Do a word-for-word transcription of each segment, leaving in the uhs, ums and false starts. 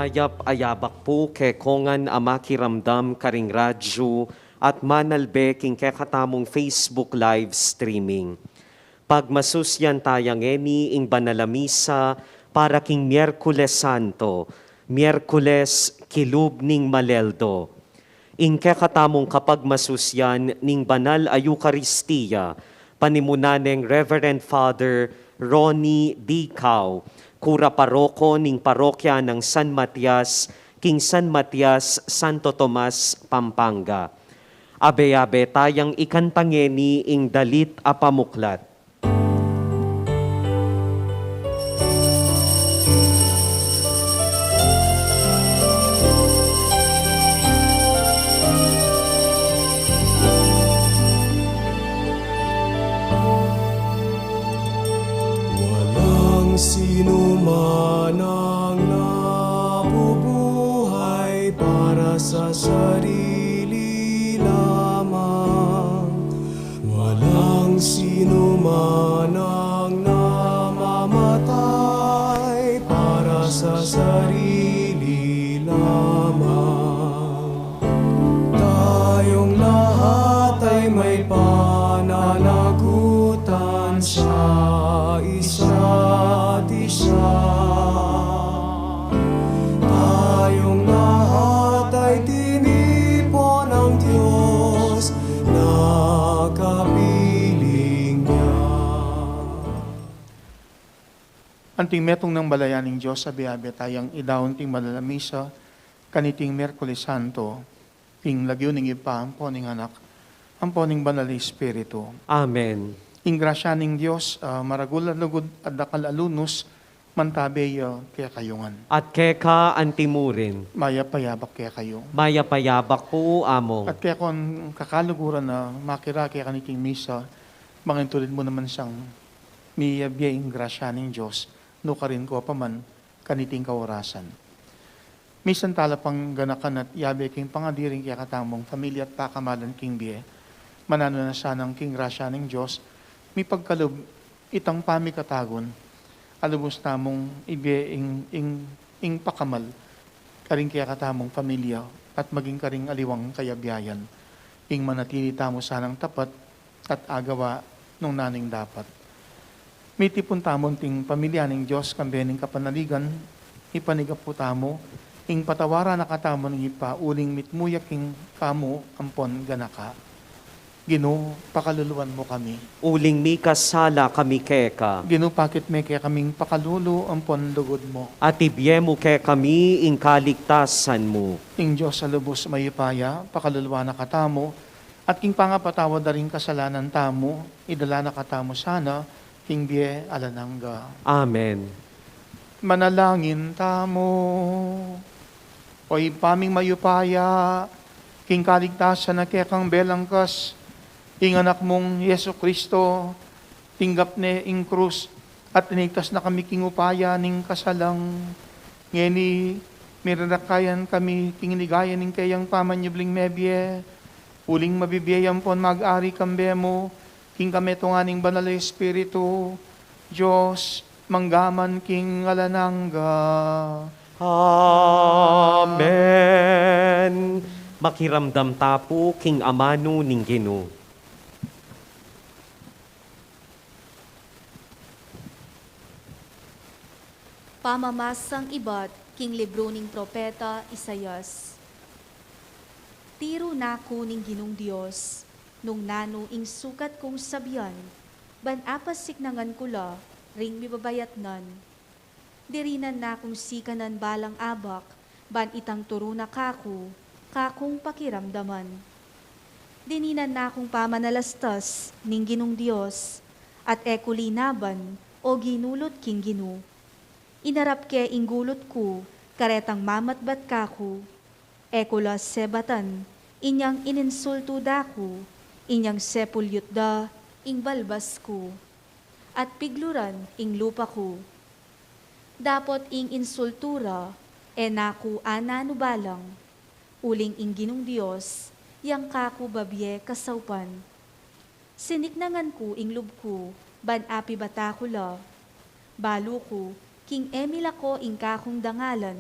Mayap a yabak pu kekongan a makiramdam karing radyu at manalbe king kekatamung Facebook live streaming. Pagmasusyan taya ngeni ing banal a misa para king Miyerkules Santo, Miyerkules Kilub ning Maleldo. Ing kekatamung kapagmasusyan ning banal a Eukaristia, panimunan neng Reverend Father Ronnie D. Cao, kura paroko ning parokya nang San Matias, king San Matias, Santo Tomas, Pampanga. Abe-abe tayang ikanta ngeni ing dalit a pamuklat. Walang sinuman ang nabubuhay para sa sarili lamang. Walang sinuman ang namamatay para sa sarili lamang. Tayong lahat ay may pananagutan sa isa't isa. Tayong lahat ay tinipon ng Diyos na kapiling niya. Anting metung nang balayan ning Dios, abe-abe tayang idaun ing banal a misa kaniting Miyerkules Santo, king lagyu ning Ibpa, ampo ning Anak, ampo ning Banal a Espiritu. Amen. Ing grasya ning Dios, ah, maragul a lugud at dakal a lunus, mantabe ya kekayu ngan. At keka antimurin. Mayap a yabak kekayu. Mayap a yabak pu, Among. At kekong kakaluguran a makirake kaniting misa, bang tulid mu naman sang miyabie ing grasya ning Dios, nukarin ko pa man kaniting kaorasan. Misan tala pang ganakan at yabe king pangadiring kekatamung pamilya at pakamalan king bie, mananu na sanang king grasya ning Dios, mipagkalub itang pamikatagun, a lubus tamung ibie ing, ing, ing pakamal karing kekatamung pamilya at maging karing aliwang kayabiayan, ing manatili tamu sanang tapat at agawa nung nanu ing dapat. Mitipun tamu anting pamilya ning Dios kambe ning kapanaligan, ipanyawad tamu ing patawaran na katamu ning Ibpa uling mitmu ya king kamu ampon ganaka. Ginu, pakaluluan mu kami. Uling mikasala kami keka. Ginu, pakit me kekaming pakalulu ampon lugud mu. At ibie mu kekami ing kaligtasan mu. Ing Dios a lubus mayupaya, pakaluluan na katamu, at king pangapatawad da ring kasalanan tamu, idala na katamu sana king bie alang angga. Amen. Manalangin tamu. O Ibpa ming mayupaya, king kaligtasan na kekang belangkas ing Anak mung Jesu-Cristo, tinggap ne ing krus at tinigtas na kami king upaya ning kasalang. Ngeni, miradakayan kami king ligaya ning keyang pamanyubling mebie, uling mabibie ya ampon mag-ari kambe mu, king kametungan ning Banal a Espiritu, Dios, mangga man king alang angga. Amen. Makiramdam ta pu king amanu ning Ginu. Pamamasang ibat king libru ning propeta Isaias. Tiru na ku ning Ginung Dios, nung nanu ing sukat kung sabian, ban apasiknangan ku la ring mibabayatnan. Dirinan na kung sikanan balang abak, ban itang turu na kaku, kakung pakiramdaman. Dininan na kung pamanalastas ning Ginung Dios, at e ku linaban o ginulut king Ginu. Inarap ke ing gulut ku karetang mamatbat kaku. E ku la sebatan inyang ininsultu da ku, inyang sepulyut da ing balbas ku, at pigluran ing lupa ku. Dapot ing insultu ra e na ku ananu balang, uling ing Ginung Dios yang kaku babie kasaupan. Siniknangan ku ing lub ku ban apibata ku la. Balu ku king e milako ing kakung dangalan,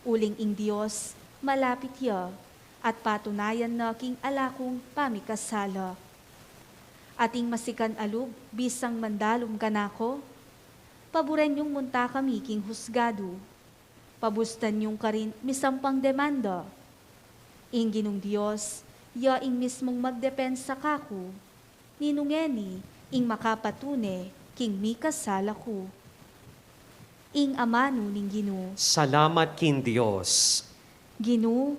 Uling ing Dios, malapit ya, at patunayan na king ala kung pamikasala. Ating masikan a lub, bisang mandalum kanako, paburen yung munta kami king husgadu. Pabustan yung karin misampang demanda. Ing Ginung Dios, ya ing mismung magdepensa kaku. Ninu ngeni ing makapatune king mikasala ku? Ing amanu ning Ginu. Salamat king Dios. Ginu,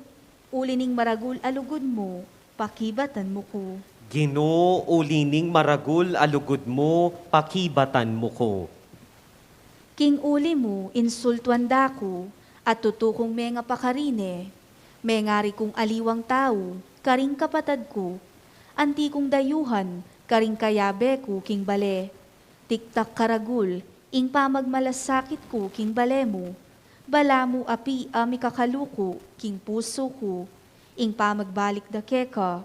uli ning maragul a lugud mu, pakibatan mu ku. Ginu, uli ning maragul a lugud mu, pakibatan mu ku. King uli mu, insultuan da ku, at tutu kung mengapakarine, mengari kung aliwang tau, karing kapatad ku, anti kung dayuhan, karing kayabe ku king bale. Tiktak karagul, ing pamagmalasakit ku king bale mu, balamu api a mikakaluku king pusu ku, ing pamagbalik da keka,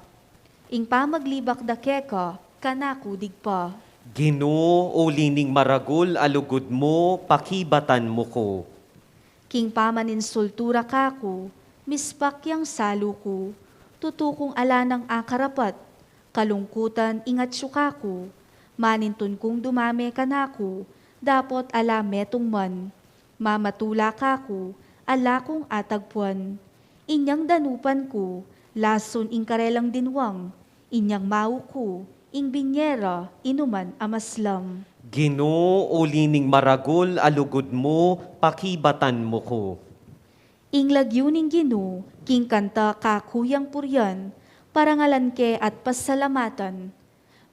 ing pamaglibak da keka, kanaku digpa. Ginu, uli ning maragul a lugud mu, pakibatan mu ku. King pamaninsultu ra kaku, mispak yang salu ku, tutu kung ala nang akarapat, kalungkutan ing atsu kaku, manintun kung dumame kanaku, dapot ala metung man, mamatula kaku, ala kung atagpuan. Inyang danupan ku, lasun ing karelang dinwang, inyang mau ku, ing binyera, inuman a maslam. Ginu, uli ning maragul a lugud mu, pakibatan mu ku. Ing lagyu ning Ginu, king kanta kaku yang purian, parangalan ke at pasalamatan.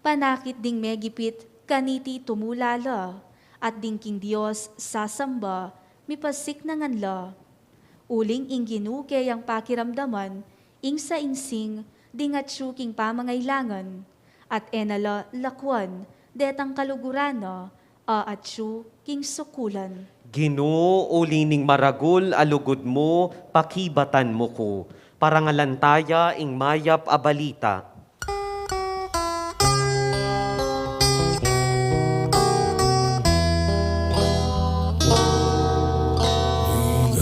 Panakit ding megipit kaniti tumula la, at ding king Dios sasamba, mipasiknangan la. Uling ing Ginu keyang pakiramdaman, ing saingsing, ding atsu king pamangailangan, at e na la lakuan, detang kaluguran na, a atsu king sukulan. Ginu, uli ning maragul a lugud mu, pakibatan mu ku. Parangalan taya ing mayap a balita.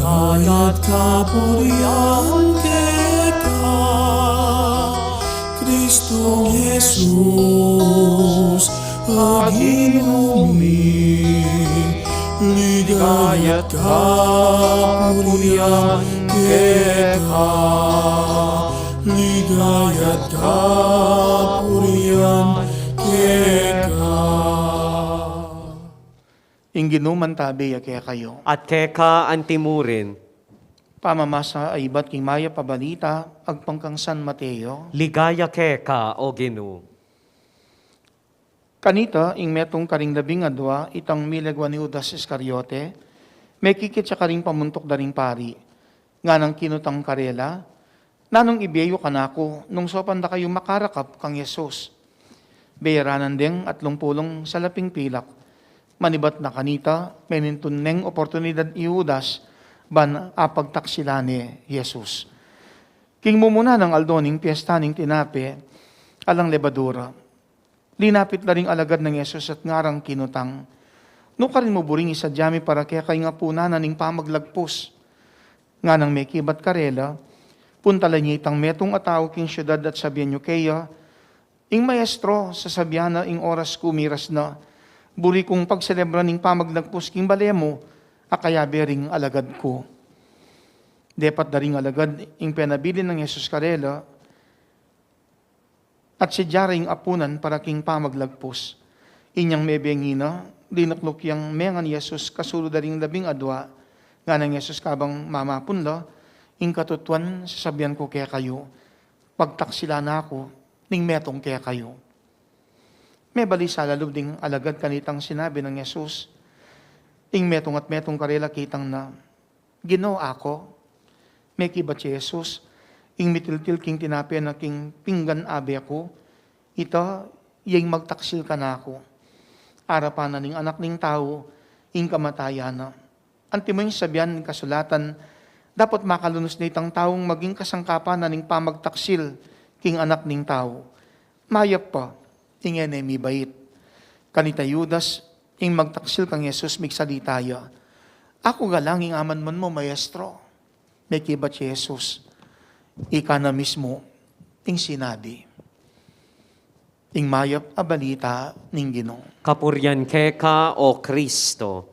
Ligaya't kapurian keka, Kristong Jesus, a Ginu mi. Ligaya't kapurian keka, ligaya't kapurian keka. Ing Ginu mantabe ya kekayu. At keka antimurin. Pamamasa a ibat king mayap a balita agpang kang San Mateo. Ligaya keka, O Ginu. Kanita, ing metung karing labing adua, itang mileguan i Judas Iscariote, mekikit ya karing pamuntuk da ring pari. Nganang kinutang karela, "Nanung ibie yu kanaku, nung saupan da kayu makarakap kang Jesus?" Beyaranan deng atlung pulung salaping pilak. Manibat na kanita, menintun neng oportunidad i Judas, ban apagtaksilan ne Jesus. King mumuna nang aldo ning piesta ning tinape alang lebadura, linapit la ring alagad nang Jesus at ngarang kinutang, "Nukarin mu buring isadya mi para keka ing apunan na ning pamaglagpus?" Nganang mekibat karela, "Puntalan ye itang metung a tau king siudad at sabian yu keya, 'Ing Maestro, sasabian na ing oras ku miras na, buri kung pagselebran ing pamaglagpus king bale mu, a kayabe ring alagad ku.'" Depat da ring alagad ing penabilin nang Jesus karela, at sidya ra ing apunan para king pamaglagpus. Inyang mebeng ina, linukluk yang mengan i Jesus kasulud da ring labing adua. Nganang Jesus kabang mamapun la, "Ing katutuan, sasabian ku kekayu, pagtaksilan na ku ning metung kekayu." Mebalisa la lub ding alagad kanitang sinabi nang Jesus. Ing metung at metung karela kitang na, "Ginu, aku?" Mekibat i Jesus, "Ing mitiltil king tinape na king pinggan abe ku, ita ya ing magtaksil kanaku. Arapan na ning Anak ning Tau ing kamatayan na. Antimo ing sabian ning kasulatan, dapot makalunus ne itang taung maging kasangkapan na ning pamagtaksil king Anak ning Tau." Mayap pa, ing e ne mibait. Kanita i Judas, ing magtaksil kang Jesus, migsalita ya, "Aku galang ing amanman mu, Maestro." Mekibat i Jesus, ika na mismu ing sinabi. Ing mayap a balita ning Ginu. Kapurian keka, O Kristo.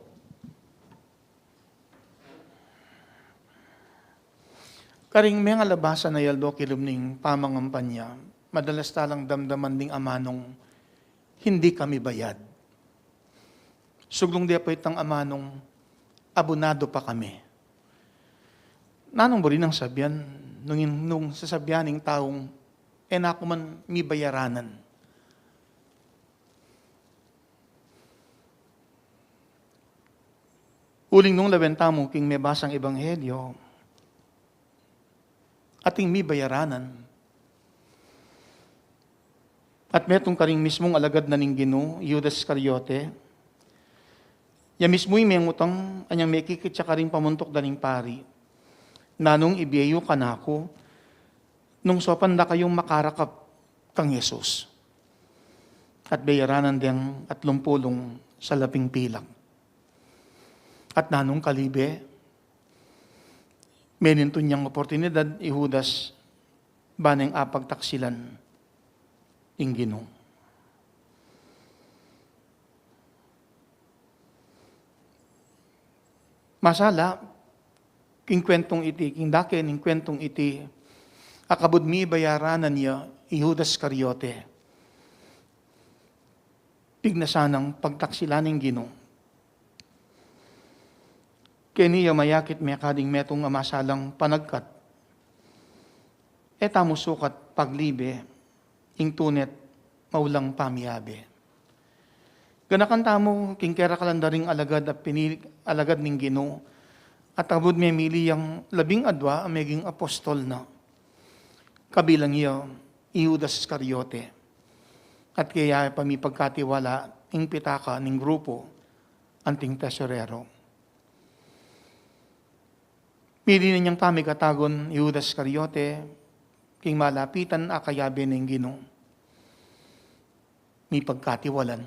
Karing mengalabasa na yaldo kilub ning pamangampanya, madalas talang damdaman ding amanung hindi kami bayad. Suglung de pa itang amanung abunadu pa kami. Nanung buri nang sabian nung, nung sasabian ning taung, "E na ku man mibayaranan." Uling nung lawen tamu king mebasang ebanghelyo, ating mibayaranan. At metung karing mismung alagad na ning Ginu, i Judas Iscariote, ya mismu ing mengutang, anyang mekikit ya karing pamuntuk da ning pari, "Nanung ibie yu kanaku nung saupan da kayung makarakap kang Jesus?" At beyaranan deng atlung pulung salaping pilak. At nanung kalibe, menintun yang oportunidad i Judas, ba neng apagtaksilan ing Ginu. Masala, king kuentong iti, king dake ning kuentong iti, akabud mibayaranan ya i Judas Iscariote, pignasan nang pagtaksilan ning Ginu. Keni ya mayakit mekad ing metung a masalang panagkat. E tamu sukat paglibe ing tune't maulang pamiabe. Ganakan tamu king kerakalan da ring alagad a pinili, alagad ning Ginu, at akabud memili yang labing adua a meging apostol na. Kabilang ya i Judas Iscariote. At kaya pa mipagkatiwala ing pitaka ning grupu anting tesorero. Mili na niyang pamikatagun i Judas Iscariote king malapitan a kayabe ning Ginu. Mipagkatiwalan.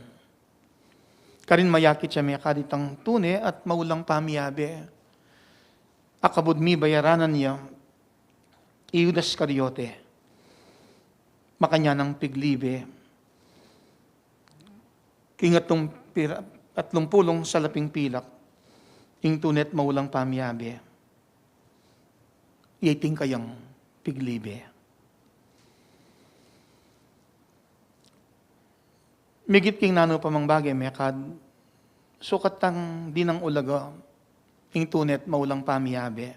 Karin mayakit ya mekad itang tune at maulang pamiabe. Akabud mibayaranan ya i Judas Iscariote, makanyan nang piglibe king atlung pira-, atlung pulung salaping pilak ing tune't maulang pamiabe. Iya iting kayang piglibe. Migit king nanu pa mang bage mekad, sukat tang dinang ulaga ing tune't maulang pamiabe.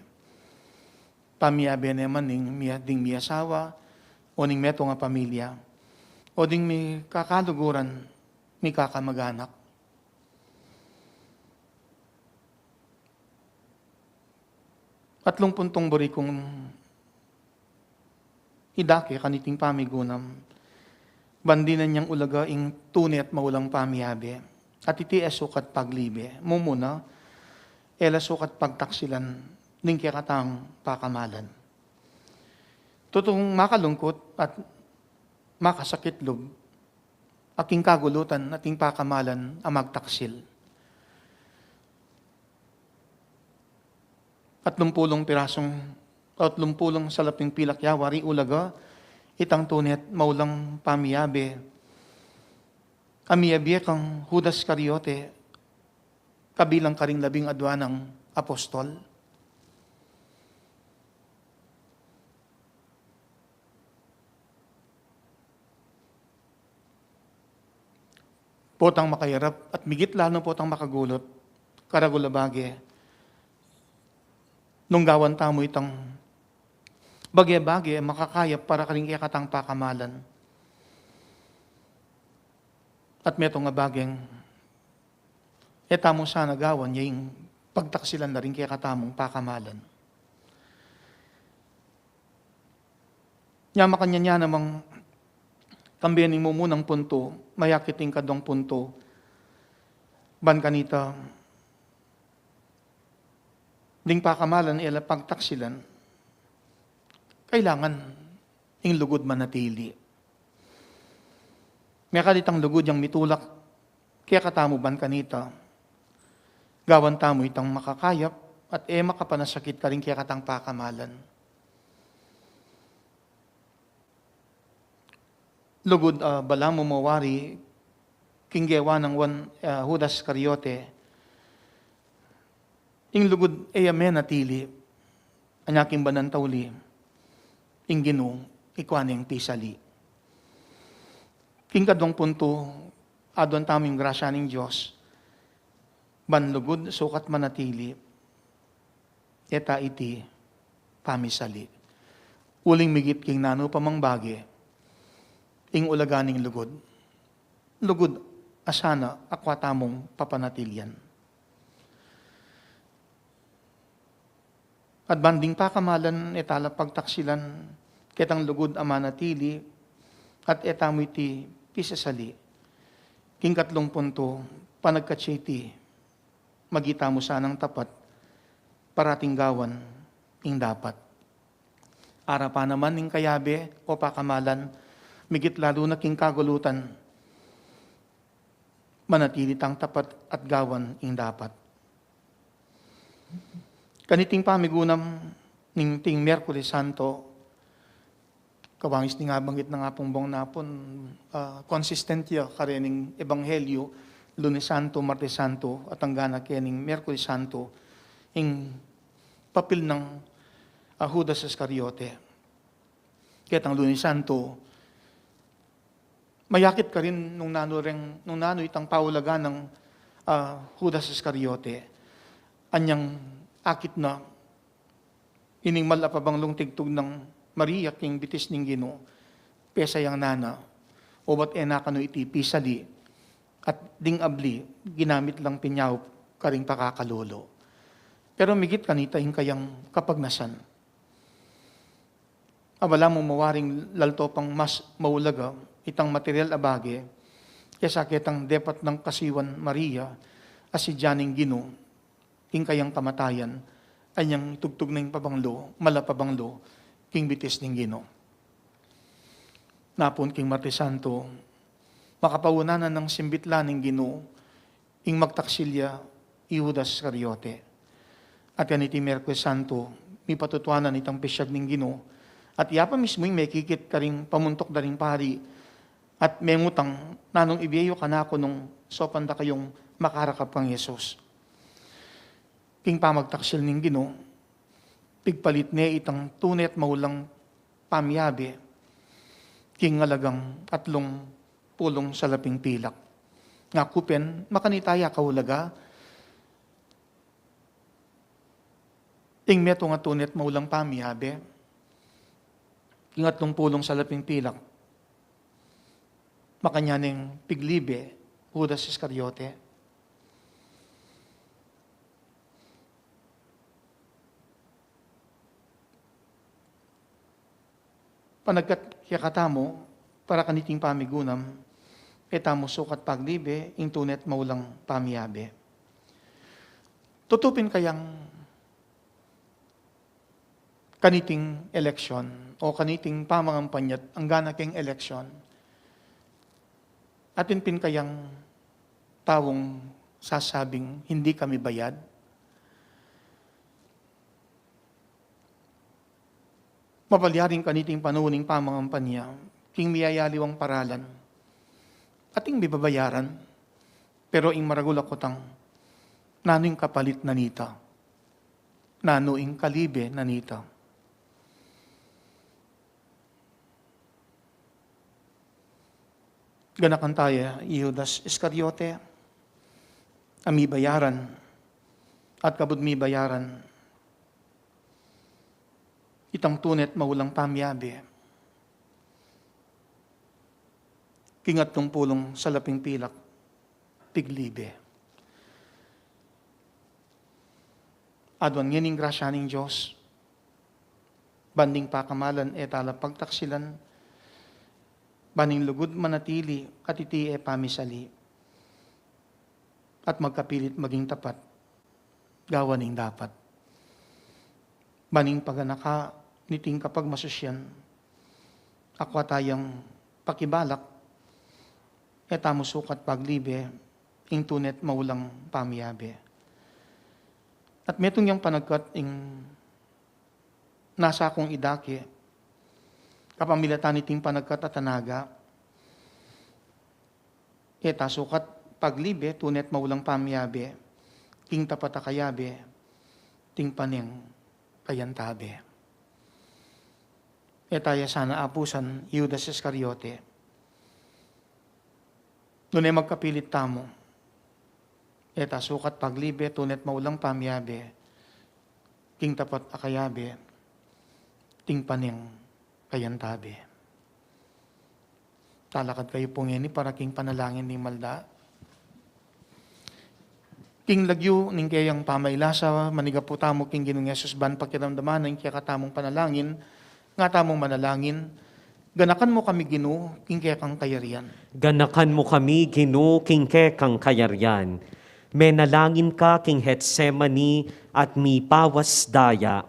Pamiabe ne man ning mia-, ding miyasawa, o ning metung a pamilya, o ding mikakaluguran, mikakamaganak. Atlung puntung buri kung idake kaniting pamigunam, ban dinan yang ulaga ing tune at maulang pamiabe, at iti e sukat paglibe, mumuna, e la sukat pagtaksilan ning kekatang pakamalan. Tutung makalungkut at makasakit lub, aking kagulutan ating pakamalan a magtaksil. Atlung pulung pirasung, atlung pulung salaping pilak ya wari ulaga itang tune at maulang pamiabe a miyabie kang Judas Iscariote, kabilang karing labing adua nang apostol. Potang makayarap at migit lalu potang makagulut, karagul a bage, nung gawan tamu itang bage-bage makakayap para karing kekatang pakamalan. At metung a bageng e tamu sana gawan ya ing pagtaksilan da ring kekatamung pakamalan. Nya makanyan ya namang kambe ning mumunang puntu, mayakit ing kaduang puntu, ban kanita, ding pakamalan e la pagtaksilan, kailangan ing lugud manatili. Mekad itang lugud yang mitulak kekatamu ban kanita, gawan tamu itang makakayap at e makapanasakit karing kekatang pakamalan. Lugud, ah, balamu mawari king gewa nang Juan, ah, Judas Iscariote, ing lugud e ya menatili, anya king banan tauli, ing Ginu, ikua neng pisali. King kaduang puntu, aduan tamu ing grasya ning Dios, ban lugud sukat manatili, e ta iti pamisali. Uling migit king nanu pa mang bage, ing ulaga ning lugud, lugud a sana akua tamung papanatilian. At ban ding pakamalan e ta la pagtaksilan, ketang lugud a manatili, at e tamu iti pisasali. King katlung puntu, panagkatsi iti, magitamu sanang tapat, parating gawan ing dapat. Arapan naman ning kayabe o pakamalan, migit lalu na king kagulutan, manatili tang tapat at gawan ing dapat. Kaniting pamigunam ning ting Miyerkules Santo, kawangis ning abanggit nang Apung Bong Napun, ah, consistent ya karening ebanghelyu, Lunes Santo, Martes Santo, at anggana kening Miyerkules Santo, ing papil nang, ah, Judas Iscariote. Ketang Lunes Santo, mayakit karin nung nanu reng, nung nanu itang paulaga nang, ah, Judas Iscariote. Anyang akit na ining mal a pabanglung tigtug nang Maria king bitis ning Ginu, pesa yang nana, obat e na kanu iti pisali, at ding abli, ginamit lang pinyaup karing pakakalulu. Pero migit kanita ing kayang kapagnasan. Abala mu mawaring lalto pang mas maulaga itang material a bage kesa ketang depat nang kasiwan Maria, a si Dianing Ginu, king kayang kamatayan, anyang itugtug na ing pabanglu, mal a pabanglu, king bitis ning Ginu. Napun king Martes Santo, makapauna na nang simbit la ning Ginu, ing magtaksil ya i Judas Iscariote. At kaniti Miyerkules Santo, mipatutuanan itang pisyag ning Ginu, at ya pa mismu ing mekikit karing pamuntuk da ring pari, at mengutang, nanung ibie yu kanaku nung saupan da kayung makarakap kang Jesus. King pamagtaksil ning Ginu, pigpalit ne itang tune at maulang pamiabe, king alagang atlung pulung salaping pilak. Ngaku pin, makanita ya kaulaga, ing metung a tune at maulang pamiabe, king atlung pulung salaping pilak, makanyan neng piglibe, Judas Iscariote. Panagkat kekatamu, para kaniting pamigunam, e tamu sukat paglibe, ing tune at maulang pamiabe. Tutu pin kayang kaniting eleksyon, o kaniting pamangampanya at anggana keng eleksyon, atin pin kayang taung sasabing, "Hindi kami bayad"? Mapalyari kaniting panaun ning pamangampanya, king miyayaliwang paralan, atin mibabayaran, pero ing maragul a kutang, nanu ing kapalit na nita? Nanu ing kalibe na nita? Ganakan taya i Judas Iscariote, a mibayaran, at kabud mibayaran, itang tune at maulang pamiabe, king atlung pulung salaping pilak, piglibe. Aduan ngeni ing grasya ning Dios, ban ding pakamalan e ta la pagtaksilan, ban ing lugud manatili, at iti e pamisali, at magkapilit maging tapat, gawan ning dapat. Ban ing paganaka niting kapagmasusyan, akua tayang pakibalak, e tamu sukat paglibe, ing tune at maulang pamiabe. At metung yang panagkat ing nasa kung idake, kapamilatan niting panagkat at anaga, e ta sukat paglibe, tune't maulang pamiabe, king tapat a kayabe, ting paneng kayantabe. E ta ya sana apusan i Judas Iscariote. Nune magkapilit tamu, e ta sukat paglibe, tune't maulang pamiabe, king tapat a kayabe, ting paneng kayantabe. Talakad kayu pu ngeni para king panalangin ning malda. King lagyu ning keyang pamailasa, manigapu tamu king Ginung Jesus ban pakiramdaman ing kekatamung panalangin, nga tamung manalangin, ganakan mu kami, Ginu, king kekang kayarian. Ganakan mu kami, Ginu, king kekang kayarian. Menalangin ka king Getsemani at mipawas daya.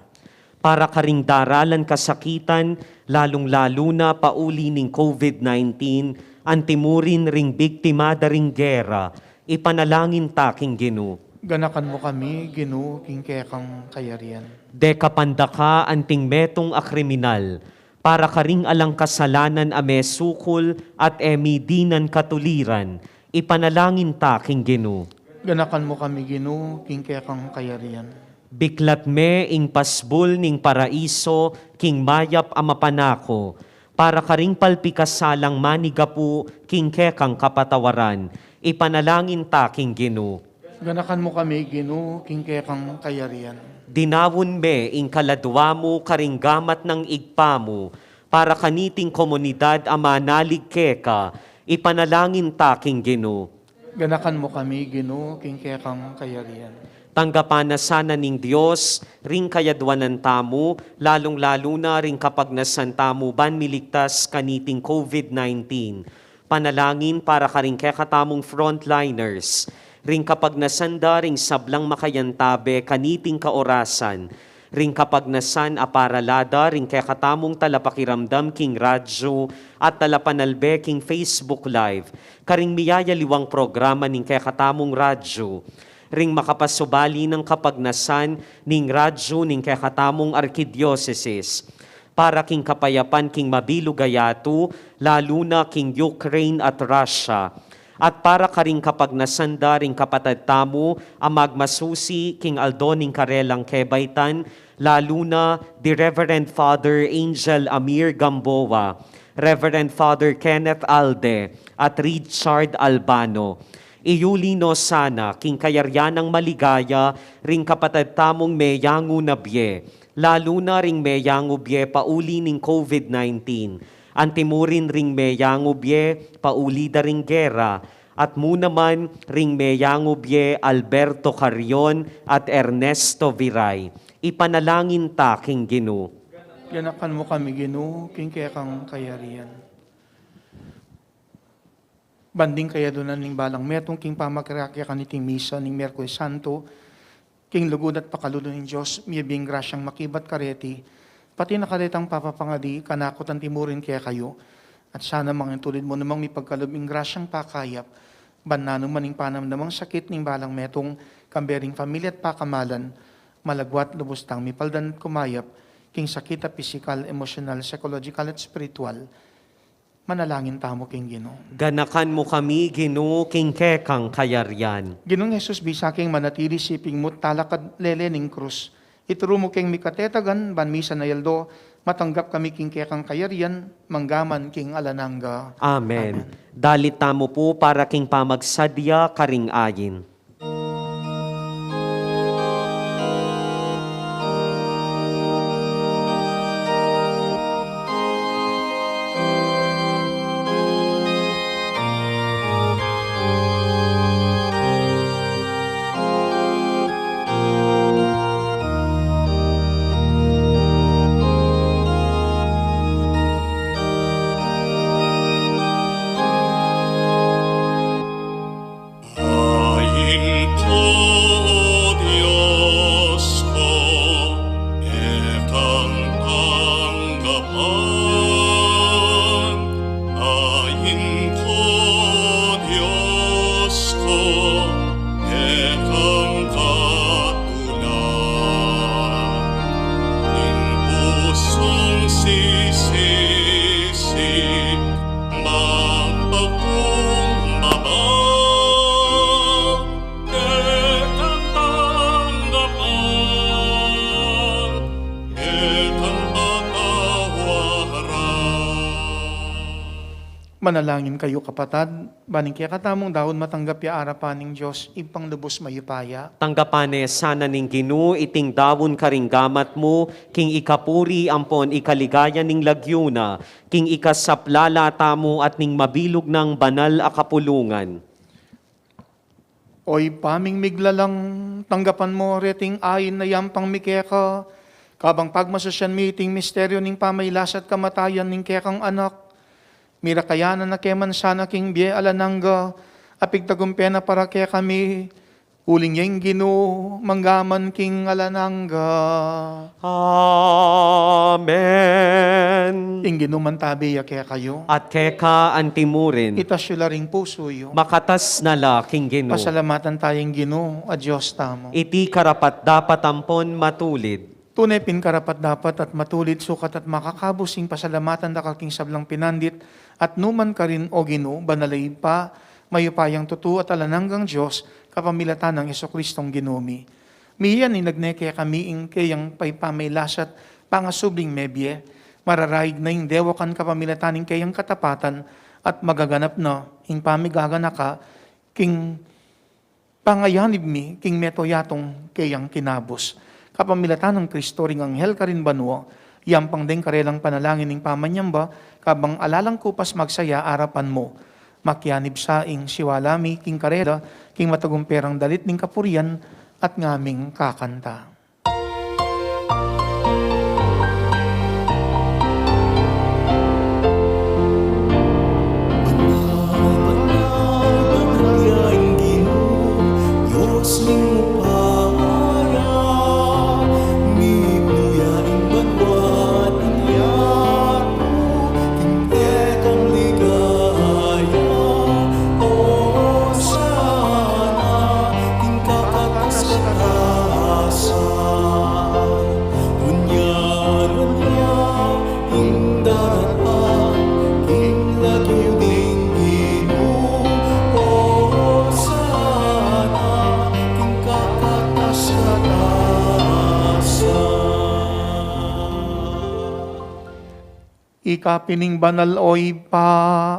Para karing daralan kasakitan, lalung-lalu na pauli ning COVID nineteen, antimurin ring biktima da ring gera, ipanalangin ta king Ginu. Ganakan mu kami, Ginu, king kekang kayarian. Deka pandaka anting metung a kriminal, para karing alang kasalanan a mesukul at e midinan katuliran, ipanalangin ta king Ginu. Ganakan mu kami, Ginu, king kekang kayarian. Biklat me ing pasbul ning paraiso king mayap a mapanako, para karing palpikasalang manigapu king kekang kapatawaran, ipanalangin ta king Ginu. Ganakan mu kami, Ginu, king kekang kayarian. Dinawun me ing kaladwa mu karing gamat nang Ibpa mu, para kaniting komunidad a manalig keka, ipanalangin ta king Ginu. Ganakan mu kami, Ginu, king kekang kayarian. Tanggapan na sana ning Dios ring kayadwanan tamu, lalung-lalu na ring kapagnasan tamu ban miligtas kaniting COVID nineteen. Panalangin para karing kekatamung frontliners, ring kapagnasan da ring sablang makayantabe kaniting kaorasan, ring kapagnasan a parala da ring kekatamung talapakiramdam king radyu at talapanalbe king Facebook Live, karing miyayaliwang programa ning kekatamung radyu, ring makapasubali nang kapagnasan ning radyu ning kekatamung arkidiosesis, para king kapayapan king mabilug a yatu, lalu na king Ukraine at Russia, at para karing kapagnasan da ring kapatad tamu a magmasusi king aldo ning karelang kebaitan, lalu na di Reverend Father Angel Amir Gamboa, Reverend Father Kenneth Alde, at Richard Albano. Iyuli no sana king kayarian nang maligaya ring kapatad tamung meyangu na bie, lalu na ring meyangu bie pauli ning COVID nineteen, antimurin ring meyangu bie pauli da ring gera, at mu naman ring meyangu bie Alberto Carrion at Ernesto Viray. Ipanalangin ta king Ginu. Ganakan mu kami, Ginu, king kekang kayarian. Ban ding kayadunan ning balang metung king pamakiabe kaniting misa ning Miyerkules Santo, king lugud at pakalulu ning Dios, miyabie ing grasyang makibat kareti, pati na karetang papapangadi, kanaku at antimurin kekayu. At sana mangintulid mu namang mipagkalub ing grasyang pakayap, ban nanu man ing panamnamang sakit ning balang metung, kambe ring pamilya at pakamalan, malagwa at lubus tang mipaldan at kumayap, king sakit a pisikal, emosyonal, psychological, at spiritual. Manalangin tamu king Ginu. Ganakan mu kami, Ginu, king kekang kayarian. Ginung Jesus, bisa king manatili siping mu at talakad lele ning krus, ituru mu keng mikatetagan, ban misan a aldo, matanggap kami king kekang kayarian, mangga man king alang angga. Amen. Amen. Dalit tamu pu para king pamagsadya karing ayin. Manalangin kayu, kapatad, ban ing kekatamung daun matanggap ya arapan ning Dios, Ibpang lubus mayupaya. Tanggapan ne sana ning Ginu iting daun karing gamat mu, king ikapuri ampon ikaligaya ning lagyu na, king ikasaplala tamu at ning mabilug nang banal a kapulungan. O Ibpa ming miglalang, tanggapan mu reting ain a yampang mi keka, kabang pagmasusyan mi iting misteryu ning pamagkasakit at kamatayan ning kekang Anak. Mirakayanan na ke man sana king bie alang angga, a pigtagumpe na para kekami, uling ya ing Ginu, mangga man king alang angga. Amen. Ing Ginu mantabe ya kekayu. At keka antimurin. Itas yu la ring pusu yu. Makatas na la king Ginu. Pasalamatan taya ing Ginu a Dios tamu. Iti karapat-dapat ampon matulid. Tune pin karapat-dapat at matulid, sukat at makakabus ing pasalamatan da ka king sablang pinandit at nu man karin, O Ginu, banal a Ibpa, mayupayang tutu at alang anggang Dios, kapamilatan nang Jesucristong Ginu mi. Miyanag ne kekami ing keyang pamagkasakit at pangasubling mebie, mararaig na ing dewakan kapamilatan ning keyang katapatan at magaganap na ing pamigaganaka king pangayanib mi king mabilug a keyang kinabus. Kapamilatan nang Kristo ring anghel karin banua, yampang deng karelang panalangin ning pamanyamba, kabang alalang kupas magsaya arapan mu. Makianib sa ing siwala mi king karela, king matagumpe rang dalit ning kapurian at ngaming kakanta. Ika pin ing banal, o Ibpa,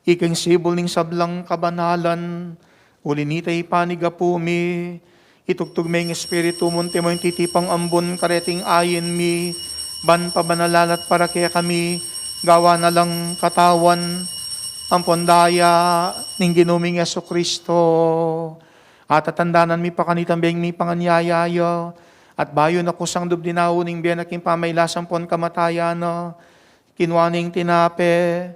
ika ing sibul ning sablang kabanalan, uli nita ipanigapu mi, itugtug me ing Espiritu mu, antimo ing titipang ambun kareting ain mi, ban pabanalan la at para kekami, gawan na lang katawan ampon daya ning Ginu ming Jesucristo. At tatandanan mi pa kanitang beng mipanganyaya ya, at bayu na kusang dubdinaun ing bie na king pamagkasakit ampon kamatayan na, kinua ne ing tinape,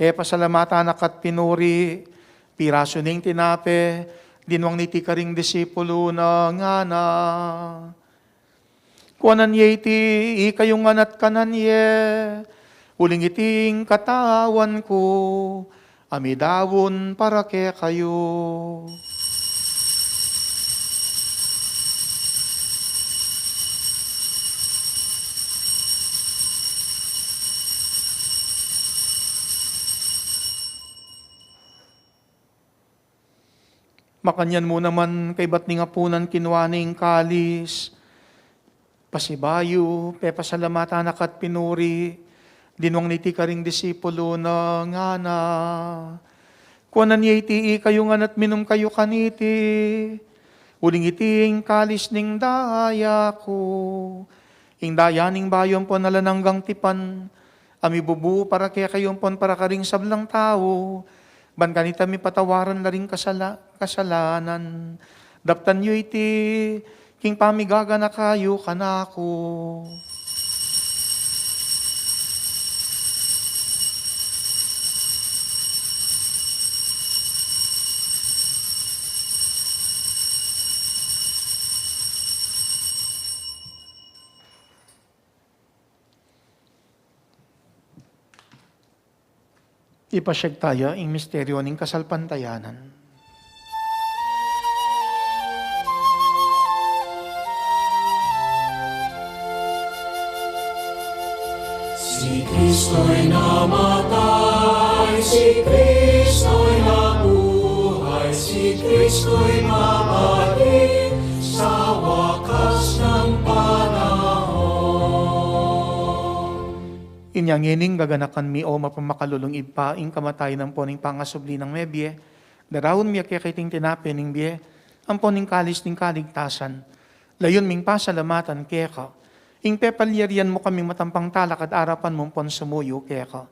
pepasalamatan na ka't pinuri, pirasu ne ing tinape, dinwang ne iti karing disipulu na, ngana: Kuanan ye iti ikayu ngan at kanan ye, uling iti ing katawan ku, a midaun para kekayu. Makanyan mu naman, kaybat ning apunan, kinua ne ing kalis, pasibayu, pepasalamatan na ka't pinuri, dinwang ne iti karing disipulu na, ngana: Kuanan ye iti ikayu ngan at minum kayu kaniti, uling iti ing kalis ning daya ku, ing daya ning bayu ampon alang anggang tipan, a mibubu para kekayu ampon para karing sablang tau, ban kanita mipatawaran la ring kasala-, kasalanan. Daptan yu iti king pamigaganaka yu kanaku. Ipasiag taya ing misteryu ning kasalpantayanan. Si Kristo'y namatay, si Kristo'y nabuhay, si Kristo'y babalik sa wakas ng panahon. Inya ngening gaganakan mi, o mapamakalulung Ibpa, ing kamatayan ampon ing pangasubli nang mebie, daraun mi keka iting tinape ning bie ampon ing kalis ning kaligtasan. Layun ming pasalamatan keka ing pepalyarian mu kaming matampang talakad arapan mu ampon sumuyu keka.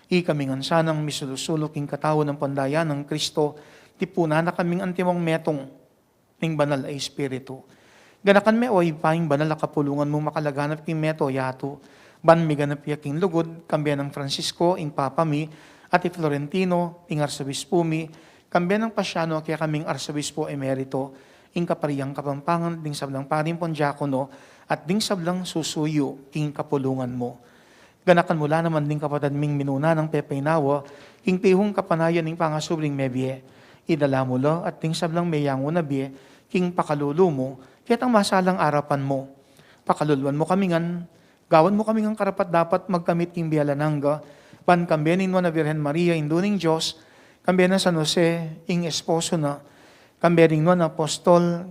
Ikami ngan sanang misulu-sulu king katawan ampon daya nang Kristo, tipunan na kaming antimong metung ning Banal a Espiritu. Ganakan me, o Ibpa, ing banal a kapulungan mu makalaganap king mabilug a yatu, ban miganap ya king lugud, kambe nang Francisco, ing Papa mi, at i Florentino, ing Arsobispo mi, kambe nang Pasiano, kekaming Arsobispo Emerito, ing Kaparian Kapampangan, ding sablang pari ampon diakono, at ding sablang susuyu king kapulungan mu. Ganakan mu la naman ding kapatad ming minuna nang pepainawa king pihung kapanayan ning pangasubling mebie. Idala mu la at ding sablang meyangu na bie king pakalulu mu, ketang masalang arapan mu. Pakaluluan mu kami ngan, gawan mu kami ngan karapat-dapat magkamit king bie alang angga, ban kambe ning Nuan a Virgen Maria, Indu ning Dios, kambe nang San Jose, ing esposo na, kambe ring Nuan a Apostol,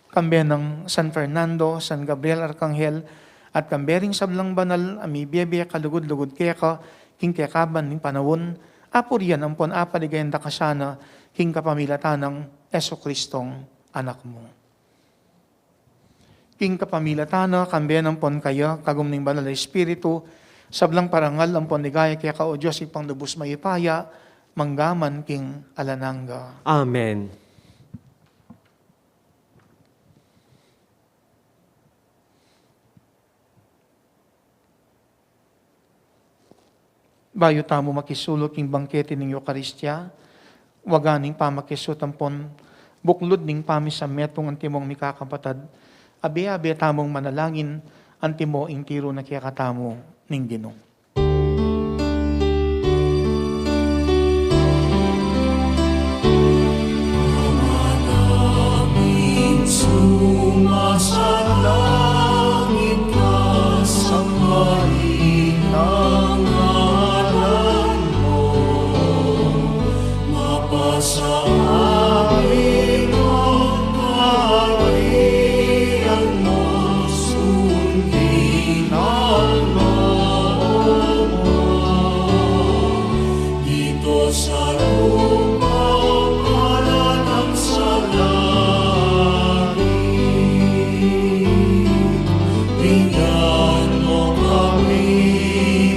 kambe nang San Fernando, San Gabriel Arkanghel, at kambe ring sablang banal a mibie-bie kalugud-lugud keka king kekaban ning panaun, apurian ampon apaligayan da ka sana king kapamilatan nang Jesucristong Anak mu. King kapamilatan na, kambe nang ampon kaya, kagum ning Banal a Espiritu, sablang parangal ampon ligaya keka, o Dios, Ibpang lubus mayupaya, mangga man king alang angga. Amen. Bayu tamu makisulu king bangkete ning Eukaristia, waga ning pamakisut ampon buklud ning pamisametung antimong mikakapatad, abe-abe tamung manalangin, antimo ing tiru na kekatamu ning Ginu. Ama naming sumasalangit ka, sambahin ang ngalan mo, mapasa amin ang kaharian mo, sundin ang loob mo dito sa lupa para nang sa langit. Bigyan mo kami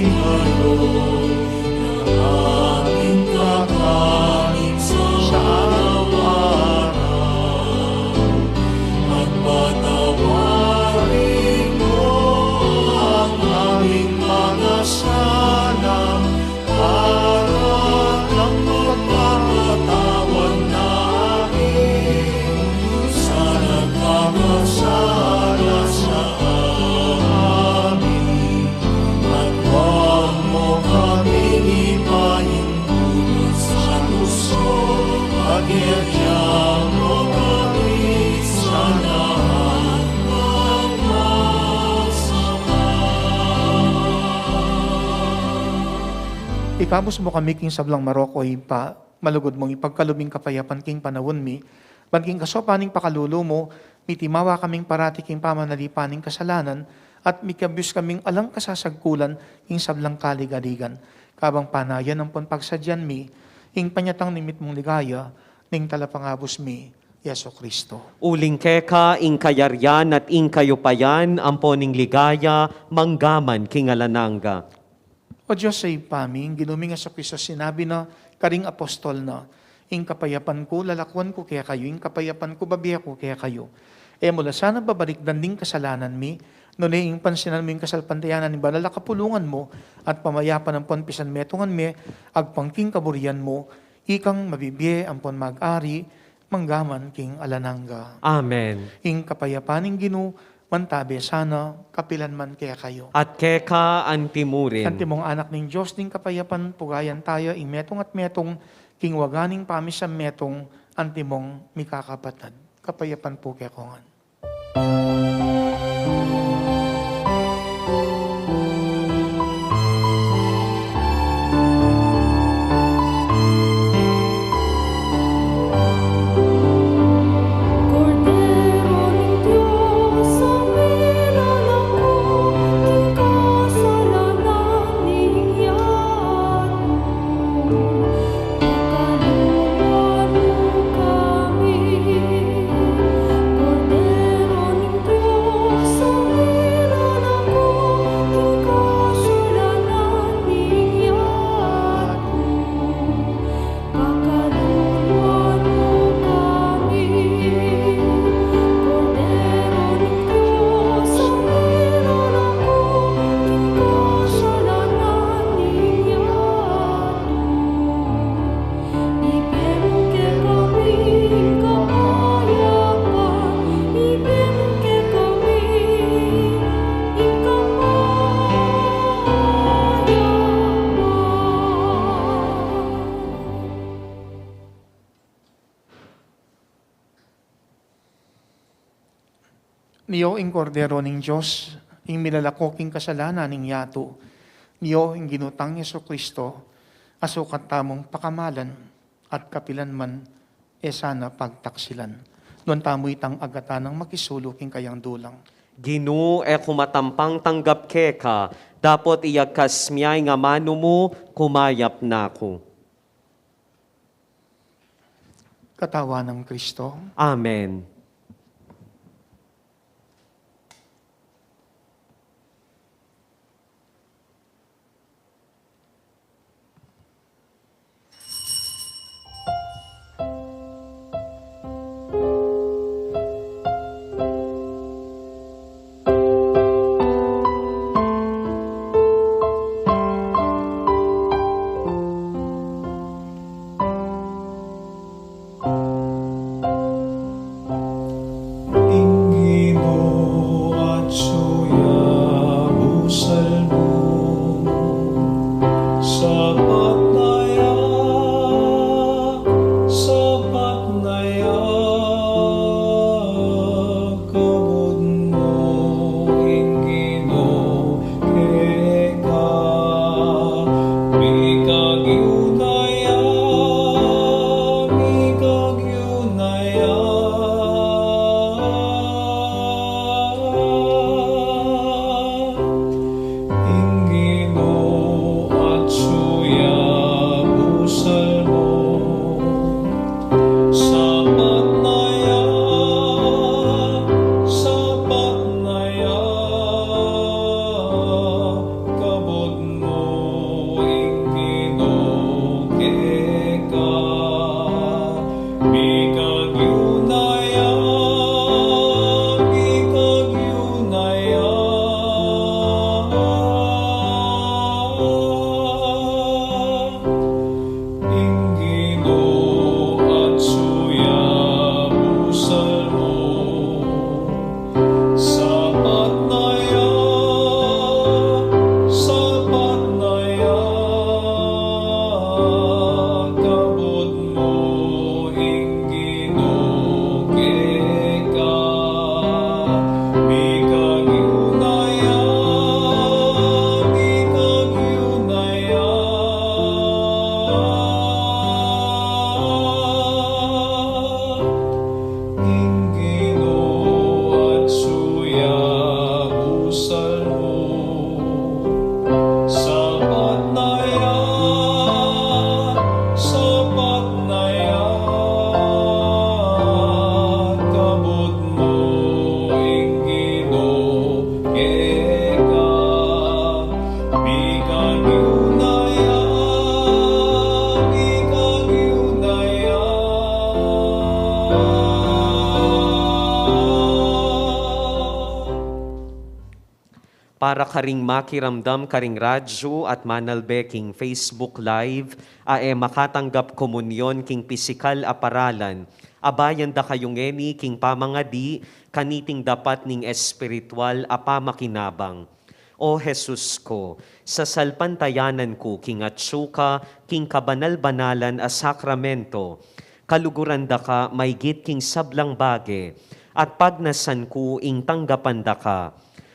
ngayon ng aming kakanin sa araw-araw. At patawarin mo ang aming mga sala, para ng pagpapatawad namin sa nagkakasala sa amin. At huwag mo kaming ipahimpulot sa lungsod, at iadya mo kami sa lahat ng masama. Ikabus mu kami king sablang marok, o Ibpa, malugud mung ipagkalub ing kapayapan king panaun mi, ban king kasaupan ning pakalulu mu, mitimawa kaming parati king pamanalipan ning kasalanan, at mikabus kaming alang kasasagkulan king sablang kaligaligan. Kabang panayan ampon pagsadyan mi ing panyatang ning mitmung ligaya ning Talapangabus mi, Jesucristo. Uling keka ing kayarian at ing kayupayan, ampon ing ligaya, mangga man king alang angga. O Dios a Ibpa mi, ing Ginu ming Jesucristo sinabi na karing apostol na, "Ing kapayapan ku lalakuan ku kekayu, ing kapayapan ku bibie ku kekayu." E mu la sana babalikdan ding kasalanan mi, nune ing pansinan mu ing kasalpantayanan ning banal a kapulungan mu, at pamayapan ampon pisanmetungan mi agpang king kaburian mu, ikang mabibie ampon mag-ari mangga man king alang angga. Amen. Ing kapayapan ning Ginu mantabe sana kapilan man kekayu. At keka antimurin. Antimong anak ning Dios ning kapayapan, pugayan taya ing metung at metung king waga ning pamisametung antimong mikakapatad. Kapayapan pu kekongan. Kordero ning Dios, a milalako king kasalanan Nio ing Kordero ning Dios, ing milalako king kasalanan ning yatu. Nio ing Ginu tang Jesucristo, a sukat tamung pakamalan at kapilan man e sana pagtaksilan. Nuan tamu itang agatan nang makisulu king kayang dulang. Ginu, e ku matampang tanggap keka, dapot iyagkas mu ing amanu mu, kumayap na ku. Katawan nang Kristo. Amen. Ing Ginu atsu ya, busal mu. Sapat na ya, sapat na ya, kabud mu ing Ginu keka. Mikagyu na ya, mikagyu na ya, ing Ginu atsu ya, busal mu. Sapat na ya, sapat na ya, kabud mu ing Ginu keka. Mikagyu na ya, mikagyu na ya, ing Ginu atsu ya, busal mu. Sapat na ya, sapat na ya, kabud mu ing Ginu keka. Mikagyu na ya, mikagyu na ya, ing Ginu atsu ya, busal mu. Sapat na ya, sapat na ya, kabud mu ing Ginu keka. Mikagyu na ya, mikagyu na ya. Para karing makiramdam karing radyu at manalbe king Facebook Live, a e makatanggap komunyon king pisikal a paralan, abayan da kayu ngeni king pamangadi kaniting dapat ning espiritual a pamakinabang. O Jesus ku, sasalpantayanan ku king atsu ka king kabanal-banalan a sakramento, kaluguran da ka maygit king sablang bage, at pagnasan ku ing tanggapan da ka.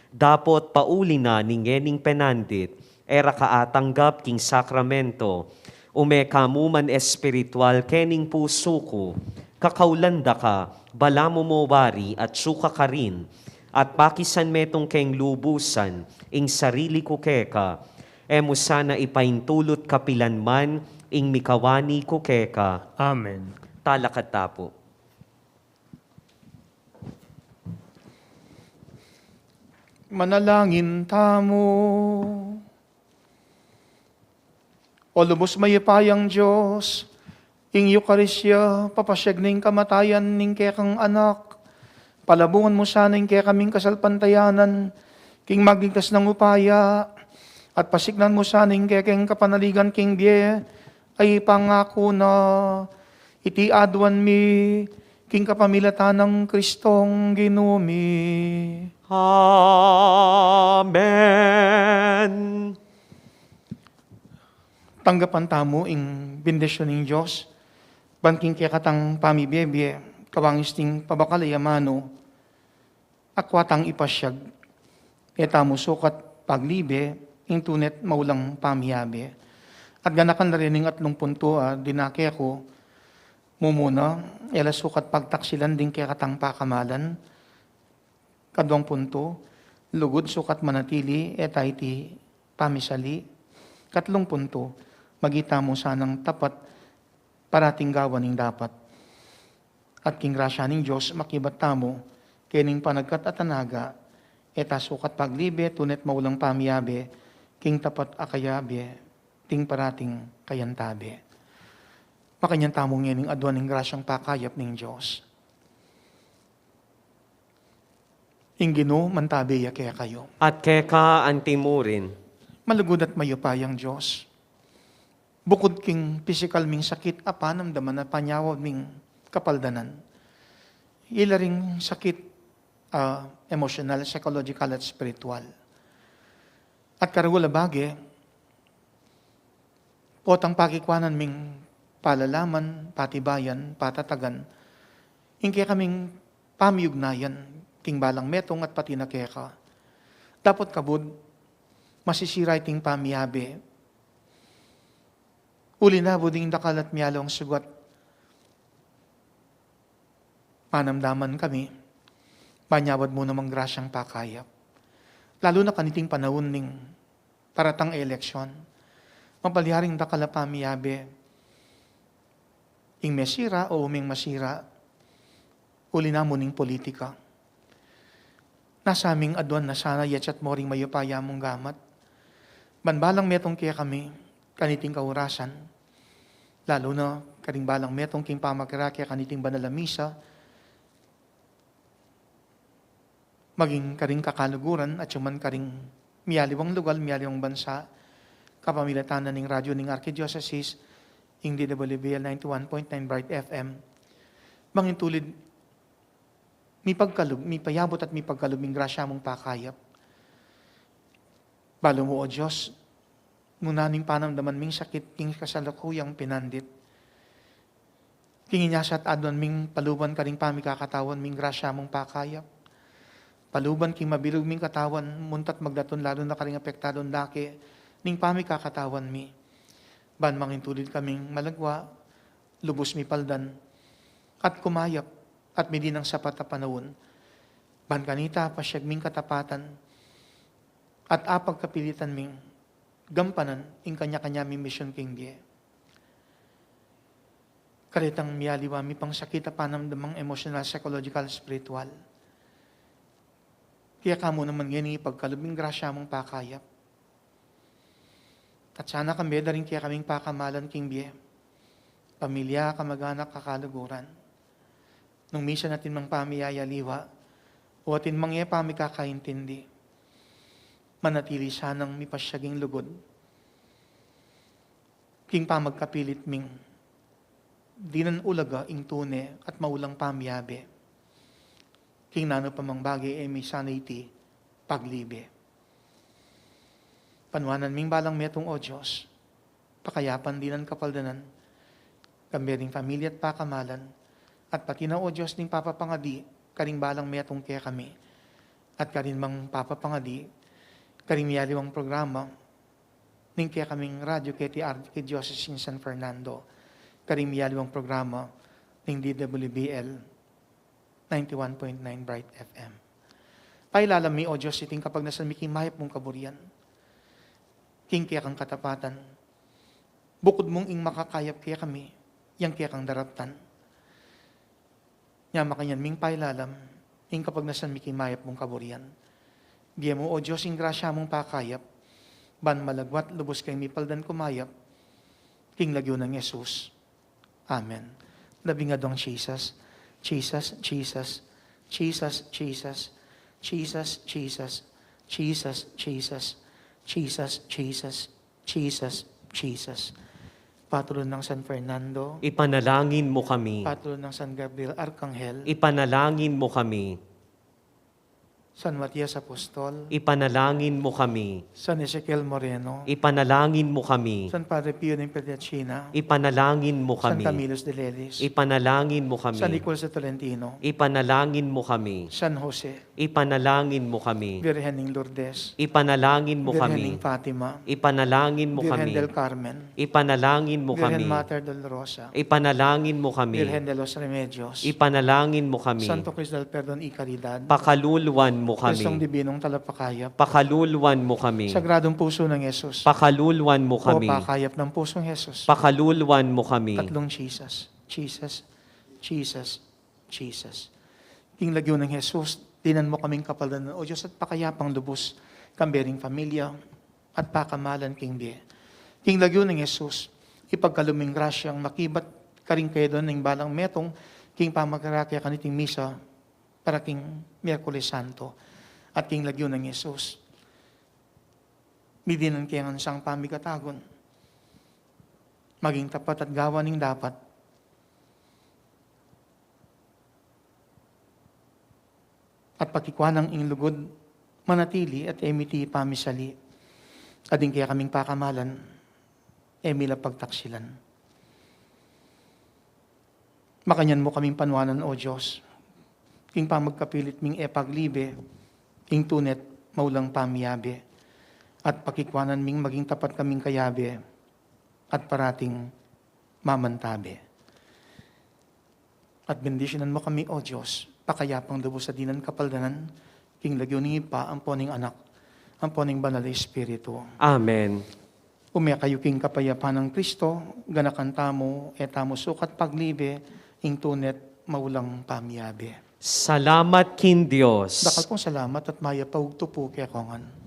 Dapot pauli na ning ngening penandit, e ra ka atanggap king sakramento, ume ka mu man espiritual kening pusu ku, kakaulan da ka, balamu mo wari atsu ka karin, at pakisan metung keng lubusan ing sarili ku keka, e mu sana ipaintulut kapilan man ing mikawani ku keka. Amen. Talakad ta pu. Manalangin tamu. O lubus mayupayang Dios, ing Eukaristia, papasiag ning kamatayan ning kekang Anak, palabungan mu sana ing kekaming kasalpantayanan king magligtas nang upaya, at pasiknan mu sana ing kekeng kapanaligan king bie a ipangaku na. Iti aduan mi king kapamilatan nang Kristong Ginu mi. Amen. Tanggapan tamu ing bendisyun ning Dios, ban king kekatang pamibie-bie, kawangis ning pabakal a amanu, Akua tang ipasyag, e tamu sukat paglibe ing tune't maulang pamiyabe. At ganakan na rin ing atlung puntu a dinake ku, mumuna, e la sukat pagtaksilan ding kekatang pakamalan. Kaduang puntu, lugud sukat manatili, e ta iti pamisali. Katlung puntu, maging tamu sanang tapat, parating gawan ing dapat. At king grasya ning Dios, makibat tamu, kening panagkat at anaga, e ta sukat paglibe, tune't maulang pamiyabe, king tapat a kayabe, ding parating kayantabe. Makanyan tamu ngening aduan ing grasyang pakayap ning Dios. Ing Ginu mantabe ya kekayu. At keka anti mu rin. Malugud at mayupayang Dios. Bukud king pisikal ming sakit a panamdaman at panyawad ming kapaldanan, ila ring sakit, ah, emosyonal, psychological, at spiritual. At karugul a bage, potang pakikuanan ming palalaman, patibayan, patatagan, ing kekaming pamiugnayan king balang metung at pati na keka. Dapot kabud, masisira iting pamiyabe. Uli na bu ding dakal at miyaliwang sugat, manamdaman kami, panyawad mu namang grasyang pakayap. Lalu na kaniting panaun ning taratang eleksyon, mapalyaring dakal a pamiyabe, ing mesira o uming masira, uli na mu ning politika. Nasa ming aduan na sana, yatsat mu ring mayupaya mung gamat. Ban balang metung kekami, kaniting kaurasan, lalu na karing balang metung king pamakirake kaniting banal a misa, maging karing kakaluguran, at yuman karing miyaliwang lugal, miyaliwang bansa, kapamilatan na ning radyo ning Arkidiosesis, ing D W B L ninety-one point nine Bright F M. Mangintulid, mipagkalub, mipayabut at mipagkalub ing grasya mung pakayap. Balu mu, O Dios, nung naning panamdaman ming sakit king kasalukuyang pinandit, king inya sa at aduan ming paluban karing pamikakatawan ming grasya mung pakayap. Paluban king mabilug ming katawan, muntat magdatun lalu na karing apektadung dake ning pamikakatawan mi. Ban mangintulid kaming malagwa, lubus mipaldan, at kumayap, at midi nang sapat a panaun. Ban kanita, pasyag ming katapatan, at apagkapilitan ming gampanan ing kanya-kanya ming misyun king bie. Karetang miyaliwa mi pang sakit a panamdamang emosyonal, psychological, spiritual, kaya kamu naman ngeni ipagkalub ing grasya mung pakayap. At sana kambe da ring kekaming pakamalan king bie, pamilya, kamag-anak, kakaluguran. Nung misan atin mang pamiyayaliwa, o atin mang e pamikakaintindi, manatili sanang mipasyag ing lugud king pamagkapilit ming dinan ulaga ing tune at maulang pamiyabe. King nanu pa mang bage, e mi sana iti paglibe. Panuanan ming balang metung, O Dios, pakayapan dinan kapaldanan, kambe ring pamilya at pakamalan, at pati na, O Dios, ning papapangadi karing balang metung kekami, at karin mang papapangadi karing miyaliwang programa ning kekaming radyo keti Arkidiosesis ning San Fernando, karing miyaliwang programa ning D W B L ninety-one point nine Bright F M. Pailalam mi, O Dios, iting kapagnasan mi king mayap mung kaburian, king kekang katapatan. Bukud mung ing makakayap kekami, yang kekang daraptan. Nya makanyan ming pailalam ing kapagnasan mi king mayap mung kaburian. Bie mu, O Dios, ing grasya mung pakayap, ban malagwa at lubus keng mipaldan kumayap, king lagyu nang Jesus. Amen. Labing adwang Jesus, Jesus, Jesus, Jesus, Jesus, Jesus, Jesus, Jesus, Jesus, Jesus, Jesus, Jesus, Jesus. Patron ng San Fernando, ipanalangin mo kami. Patron ng San Gabriel Arkanghel, ipanalangin mo kami. San Matias Apostol. Ipanalangin mo kami. San Ezekiel Moreno. Ipanalangin mo kami. San Padre Pio ng Pietrelcina. Ipanalangin mo kami. San Camilo de Lelis. Ipanalangin mo kami. San Nicolas de Tolentino. Ipanalangin mo kami. San Jose. Ipanalangin mo kami. Birhen ng Lourdes. Ipanalangin mo Birhen kami. Ng Fatima. Ipanalangin mo Birhen kami. Del Carmen. Ipanalangin mo Birhen kami. Mater Dolorosa. Ipanalangin mo kami. Birhen de los Remedios. Ipanalangin mo kami. Santo Cristo del Perdon y Caridad. Pakaluluan mo kami. Kristong Dibinong Talapakayap. Pakaluluan mo kami. Sagradong Puso ng Jesus. Pakaluluan mo kami. O Pakayap ng Pusong Jesus. Pakaluluan mo kami. Tatlong Jesus. Jesus. Jesus. Jesus. King lagyu nang Jesus, dinan mo kaming kapaldanan, O Dios, at pakayapang lubus, kambe ring familia, at pakamalan king bie. King lagyu nang Jesus, ipagkalub ming grasyang makibat karing kayadwan ning balang metung, king pamagrake kaniting misa, para king Miyerkules Santo. At king lagyu nang Jesus, midinan ke ngan sang pamigatagun, maging tapat at gawa ning dapat, at pakikwanang ing lugud manatili at e miti pamisali. At ding kekaming pakamalan, e mi la pagtaksilan. Makanyan mo kaming panwanan, O Dios, king pamagkapilit ming e paglibe ing tune't maulang pamiyabe, at pakikwanan ming maging tapat kaming kayabe at parating mamantabe. At bendisyunan mo kami, O Dios, pakayapang lubus a dinan kapaldanan, king lagyu ning Ibpa, ampo ning Anak, ampo ning Banal a Espiritu. Amen. Ume kayu king kapayapan nang Kristo, ganakan tamu, e tamu sukat paglibe ing tune't maulang pamiyabe. Salamat king Dios. Dakal pung salamat at mayap a ugtu pu kekongan.